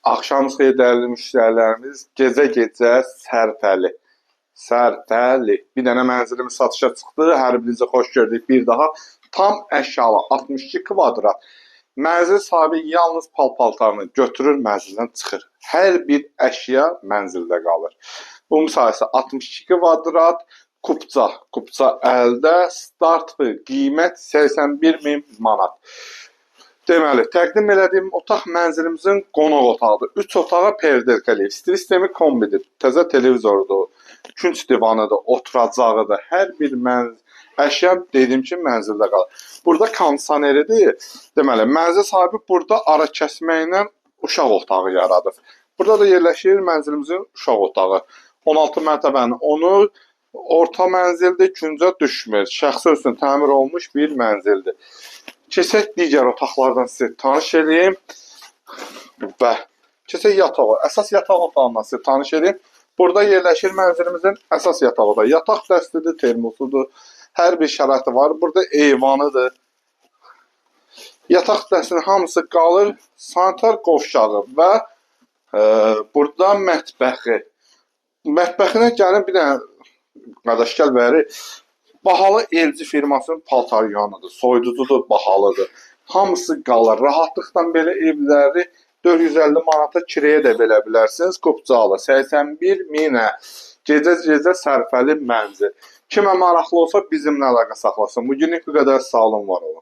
Axşamınız xeyir dəyərli müştərilərimiz. Gecə-gecə sərfəli. Sərfəli. Bir dənə mənzilimiz satışa çıxdı. Hər birinizi xoş gördük bir daha. Tam əşyalı 62 kvadrat. Mənzil sahibi yalnız pal-paltarını götürür, mənzildən çıxır. Hər bir əşya mənzildə qalır. Ümumi sahəsi 62 kvadrat. Kupça, kupça əldə, start qiymət 81 min manat. Deməli, təqdim elədiyim otaq mənzilimizin qonaq otağıdır. 3 otağa perdelka eləyib. Stil sistemi kombidir. Təzə televizorudur, künc divanıdır, oturacağıdır. Hər bir əşya dediyim kimi mənzildə qalır. Burada kondisioneridir. Deməli, mənzil sahibi burada ara kəsməklə uşaq otağı yaradıb. Burada da yerləşir mənzilimizin uşaq otağı. 16 mərtəbənin onu orta mənzildir, küncə düşmür. Şəxsi üçün təmir olunmuş bir mənzildir. Keçək digər otaqlardan sizi tanış eləyim və keçək yataq. Əsas yataq otağından sizi tanış eləyim. Burada yerləşir mənzilimizin əsas yataq otağı. Yataq dəstidir, termosudur. Hər bir şəraiti var. Burada eyvanıdır. Yataq dəstinin hamısı qalır. Sanitar qovşağı və burada mətbəxi. Mətbəxinə gəlin bir dənə qardaş gəl bəri. Bahalı LG firmasının paltar yuyanıdır, soyuducudur, bahalıdır. Hamısı qalır. Rahatlıqla belə evləri 450 manata kireyə də verə bilərsiniz. Kupcalı 81 minə gecə-gecə sərfəli mənzil. Kimə maraqlı olsa bizimlə əlaqə saxlasın. Bugünlük bu qədər, sağ olun, var olun.